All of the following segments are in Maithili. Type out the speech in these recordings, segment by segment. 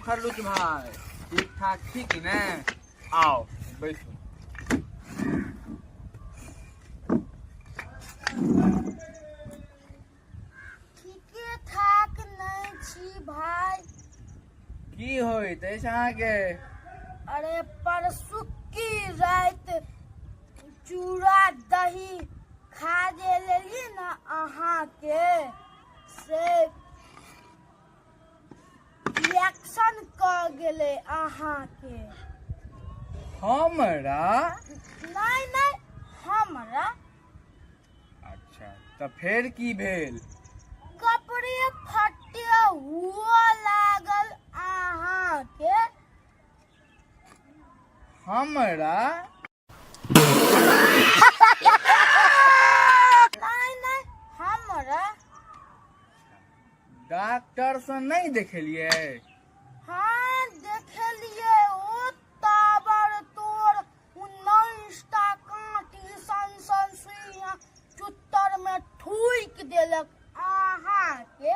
खरलुच भाई, ठीक ठाक छी कि ने? आओ बैसू। ठीके ठाक नहि छी भाई। की होइत अछि अहाँके? अरे परसुकी राति चूड़ा दही खा जे लेलियै ने अहाँके, से रिएक्शन कऽ गेलै अहाँके। हमरा? नहि नहि, हमरा। अच्छा, तऽ फेर की भेल? कपड़े फटे हुआ लागल अहाँके। हमरा? नहि नहि, हमरा। डॉक्टर से नहि देखेलियै? हाँ देखेलियै, ओ ताबर तोड़ 19 टा काँटी सन सन सुइया चुत्तर में ठुकि देलक अहाँके।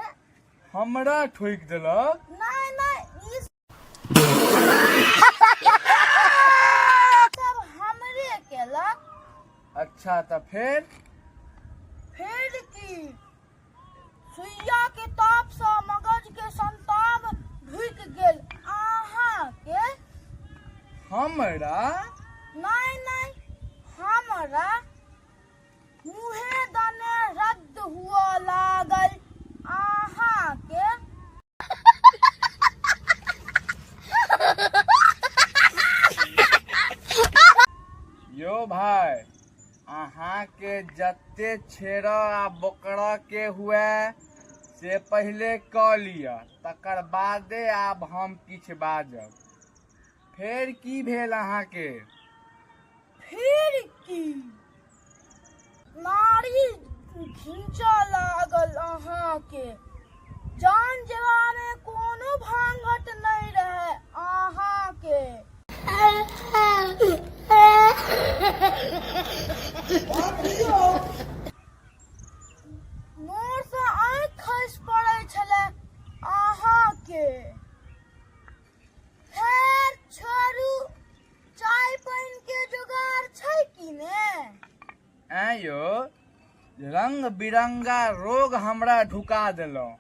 हमरा ठोकि देलक? नहि नहि, ई सब हमरे केलक। अच्छा, तऽ फेर? फेर की, सुइया के ताप सँ मगज के संताप ढुकि गेल अहाँके। हमरा? नहि नहि, हमरा। मुँहे दने रद्द हुअ लागल अहाँके। यो भाई, अहाँके जते छेड़ आ बोकरऽ के हुए से पहिले कऽ लिअ, तकर बादे आब हम किछु बाजब। फेर की भेल अहाँके? फेर की, नाड़ी घिंचऽ लागल अहाँके। जान जेबामे कोनो भांगट नहि रहै अहाँके। नोरसँ आँखि खसि पड़ै छलै अहाँके। खैर छोड़ू, चाय पानि के जोगाड़ छै कि ने? ऐं यौ, रंग बिरंगा रोग हमरा ढुका देलहुँ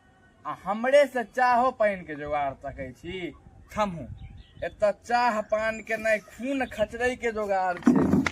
आ हमरे से चाहो पानि के जोगाड़ तकै छी। थम्हू, एतऽ चाह पान के नहि, खून खचरै के जोगाड़ छै।